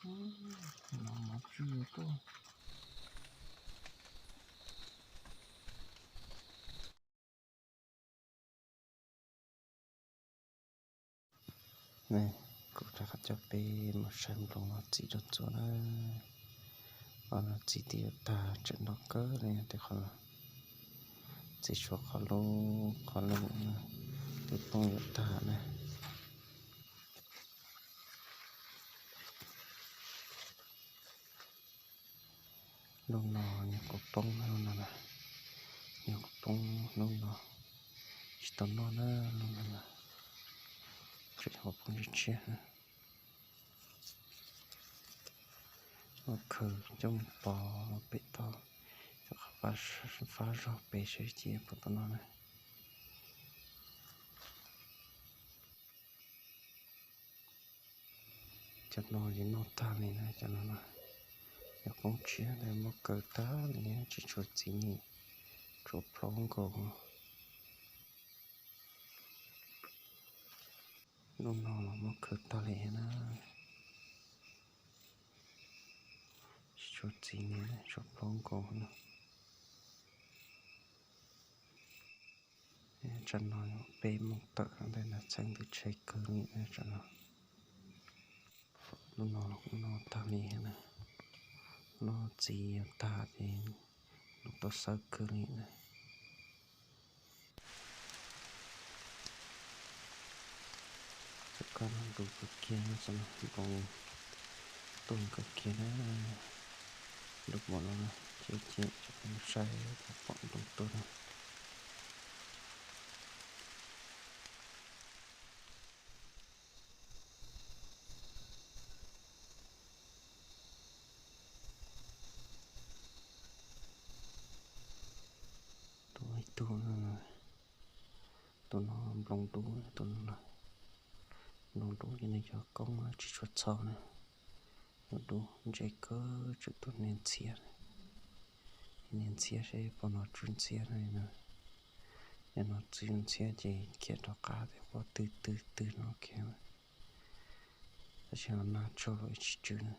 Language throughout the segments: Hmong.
No mov tswj tuaj. Kuv rov qab coj peb mus saib nploos no txi rau txua na. Qhov no txi tib tag tseem nto kawg li, tej qhov no txi tshuav qhov lub qhov lub no twb poob yuav tag na. Lub no nyuam qhuav poob, lub no na, nyuam qhuav poob lub no, tsis tau noj na, lub no na, tseem nyuam qhuav poob tshiab tshiab. Muab khaws coj mus pov pem toj, fab zog pem seb cia puas tau noj na. Cov no ces noj tag li na, cov no na, yog poob tshiab ntawd muab kaw tag li, tsis tshuav txiv ni, tshuav plaub nkaus. Lub no los muab kaw tag li na, tsis tshuav txiv ni, tshuav plaub nkaus no. Tsam no peb mus tawm ntawm no txheeb ntws tsheb kawg li na tsam no. Lub no los kuj noj tag li na, noj txiv yuav tag ces noj tau xawb kawg li na. Txoj kab no ntuj kawg kiag, nploos tuaj kawg kiag na. Ntuj pom no ces ces saib pom ntuj tuaj na. Tus ib tug, tus no nploos dub, tus no nploos dub ces nws cov koob tsis tshua txho na. Nploos dub ntse kawg, tseem tus niag ntxhiab, niag ntxhiab seb puas nov tsw ntxhiab na. Yog nov tsw ntxhiab ces khiav rov qab tias puas twg twg twg no khiav, tab sis ho nag tsau los tsis tsw na.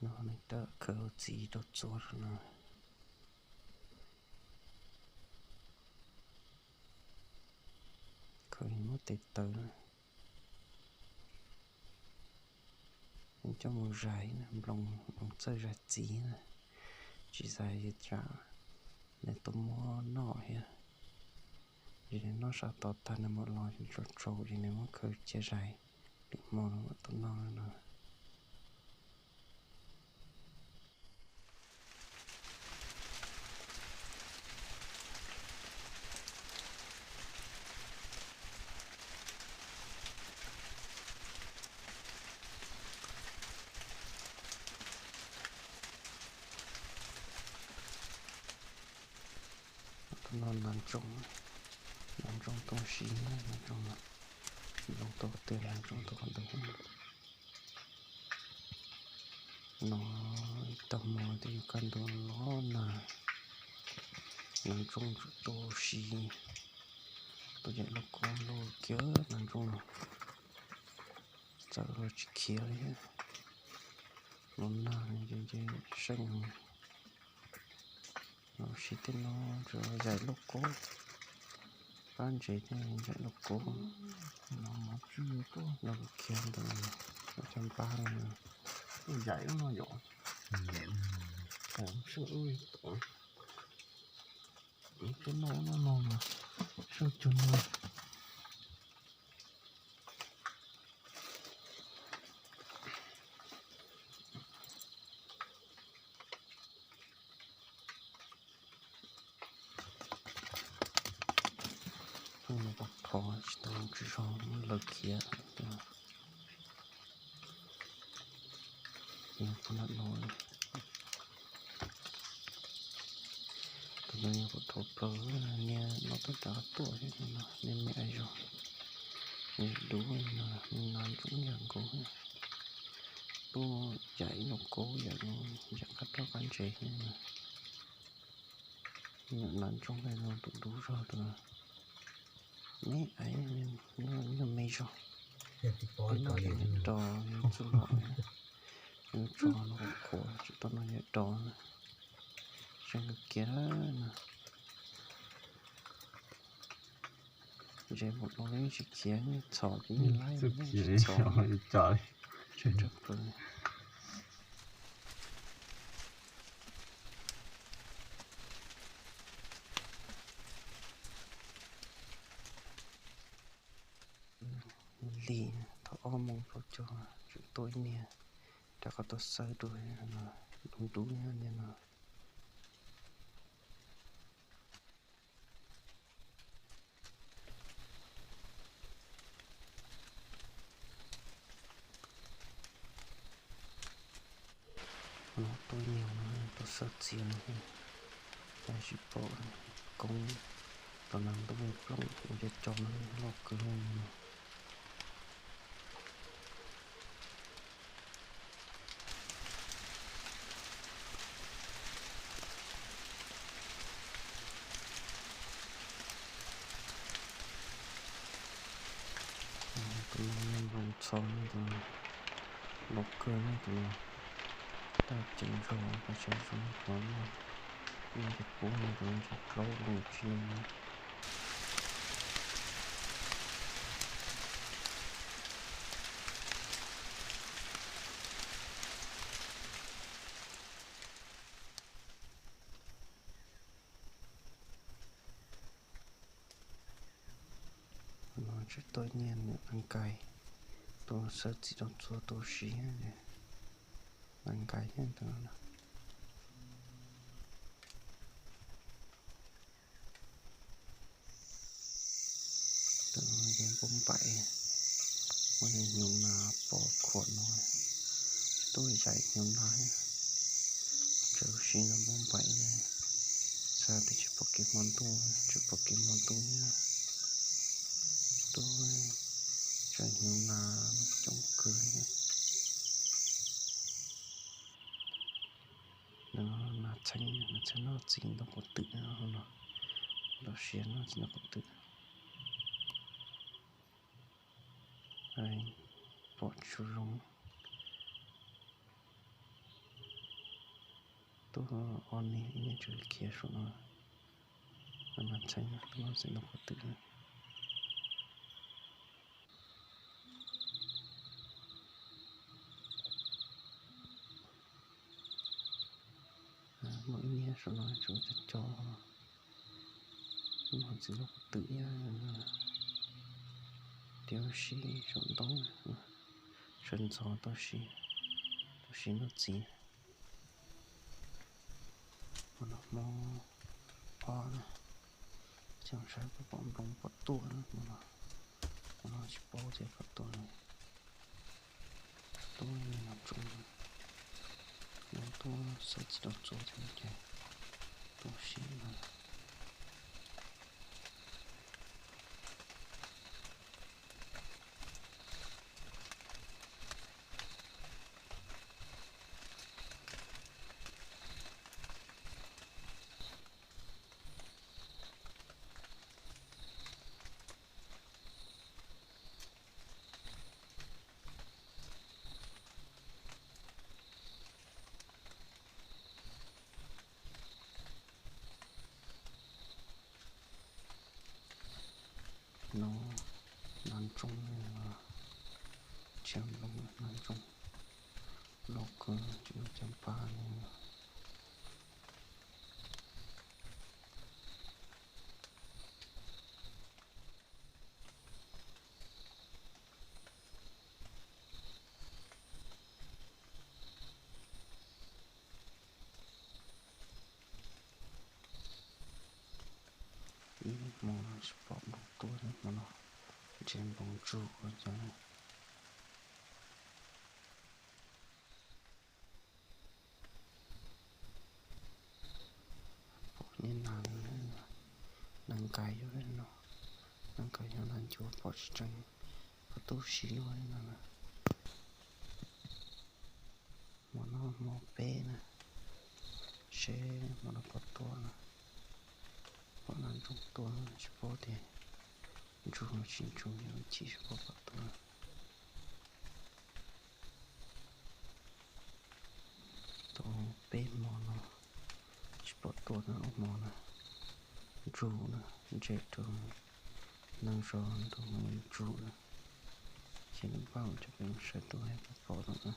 No nws tawm khaws txiv rau txua no. Khaws muab tes taw na. Coj mus zais na, nploos txawj zais txiv na, tsis zais tsam nws tuaj muab noj thiab. Yog nws noj sab tod tag nws mam los tsaus tsaus ces nws muab khaws cia zais, lwm hmo mam tuaj noj no. Tus no nas ntsooj, nas ntsooj tuaj si, nas ntsooj no, nploos tuaj twg nas ntsooj tuaj qhov ntawd. No ib tag hmo twb yog kaj ntug los nag, nas ntsooj tsuas tuaj si, tuaj yaim lauj kaub loj kiag nas ntsooj no, txawm los tsis khiav li. Los nag ces seej, los si tej no tsuas yaim lauj kaub, pab ntsev thiaj yaim lauj kaub. No mov tswj tuaj, no kuv khiav ntawd, cov npab no, yaim lub no yom, seej ub, tuaj no no no, seej cuag no. Pheej no pom qhov tsis tau tsis zoo muab lawv khiav. Yog pheej no no, tus no yog kuv thov plaws niag no tuaj rov tuaj thiab no, niag me ais zog, Dub no, nas ntsoov yam nkaus, tuaj yam ib lub kaub yam, yam qab roj qab ntsev thiab. Nyuam nas ntsoov ntawm no tus dub zog tus no, me aiv, nyuag me zog, peb noj ces nws rov nws txuj lom, nws tso no qhuav tsis tau no yog rov, zoo kiag na. Ze npaum no yeej tsis khiav, txhom ces yeej laib, txhom tshaj plaws. Lig thaum ob moos plaub caug tseem tuaj ib niag, rov qab tuaj xawb dua, dub dub niag no. No tuaj ib niag no tuaj xawb txiav no, cas tsis pom koob, tos nas ntuj plooj ua cov cov no loj kawg no. Tus no nploos txho, tus no loj kawg tus no, tab ceev zog, tab ceev zog qhov no, nce qub no tus no nce plaub loo tsis no. No tseem tuaj niag nas nkais, tuaj xawb txiv rau txua tuaj si, nas nkais thiab tus no. Tus no ces npauj npaim, muaj hnyuv nas pom khuam no, tub yaim hnyuv nas, tseem si no npauj npaim, xav tias tsis pom kev hmo ntuj, tsis pom kev hmo ntuj thiab, tub tseem hnyuv nas coob kawg. Nas txheeb, nas txheeb noj txiv ntau qhov twm no, ntau siab noj txiv ntau qhov twm. Pom tsis zoo, tuaj ob niag, ib niag tseem khiav saum no, nas txheeb noj txiv ntau qhov twm. Muaj ib niag saum no tsuas cov cov, noj txiv ntau qhov twm thiab, tiam sis saum ntoo sawv ntxov tau si, tau si noj txiv. Hmo no hmo ob na, ces saib puas pom nploos pom tuaj na, hmo no, hmo no tsis paub tias pom tuaj, tuaj nas ntsoov, tuaj xawb txiv rau txua thiab ces tuaj si no. No nas ntsoov, tshiab nploos nas ntsoov, loj kawg tsis muaj caj npab li. Ib hmo no tsis pom nploos tuaj, hmo no ntse nploos tsuag ua cas. Pom niag nas, nas nkais yog no, nas nkais yog nas ncuav pom tsis tseeb, Pom tub si no no na. Hmo no hmo peb na, seb hmo no puas tuaj na. Pom no ntsoog tuaj, tsis paub tias ntsoog los tsis ntsoog, yog ib chim tsis paub puas tuaj. Tau peb hmo no tsis pom tuaj na, ob hmo na. Ntsuj na, ntshe tus neeg zov ntuj mus ntsuj na, ces nws npaj mus coj peb mus saib tuaj pom no na.